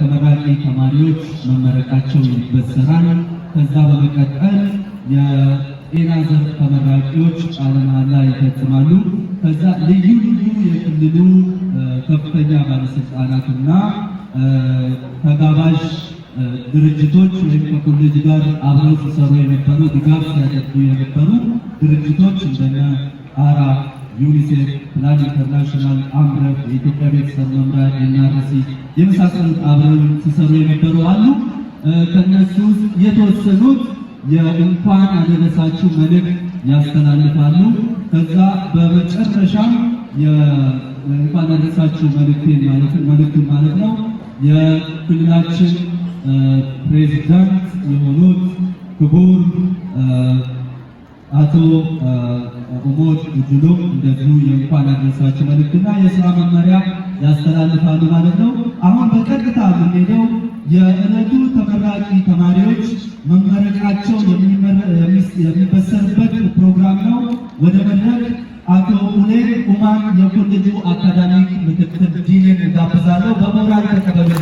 ተመራቂ ተማሪዎች መመረቃቸው ይበሰራል። ከዛ በመቀጠል የጤና ዘርፍ ተመራቂዎች ቃለ መሃላ ይፈጽማሉ። ከዛ ልዩ ልዩ የክልሉ ከፍተኛ ባለስልጣናትና ተጋባዥ ድርጅቶች ወይም ከኮሌጅ ጋር አብረው ሲሰሩ የነበሩ፣ ድጋፍ ሲያደርጉ የነበሩ ድርጅቶች እንደነ አራ፣ ዩኒሴፍ፣ ፕላን ኢንተርናሽናል፣ አምረፍ፣ የኢትዮጵያ ቤተሰብ መምሪያ፣ ኤንአርሲ የመሳሰሉት አብረው ሲሰሩ የነበሩ አሉ። ከነሱ ውስጥ የተወሰኑት የእንኳን አደረሳችሁ መልእክት ያስተላልፋሉ። ከዛ በመጨረሻም የእንኳን አደረሳችሁ መልእክቴን ማለት መልእክቱን ማለት ነው የክልላችን ፕሬዝዳንት የሆኑት ክቡር አቶ ኡሞድ ኡጁሉ እንደዚሁ የእንኳን አደረሳችሁ መልእክትና የስራ መመሪያ ያስተላልፋሉ ማለት ነው። አሁን በቀጥታ የምንሄደው የዕለቱ ተመራቂ ተማሪዎች መመረቃቸው የሚበሰርበት ፕሮግራም ነው። ወደ መድረክ አቶ ኡሌን ኡማን የኮሌጁ አካዳሚክ ምክትል ዲንን እጋብዛለሁ። በሞራል ተቀበሉልኝ።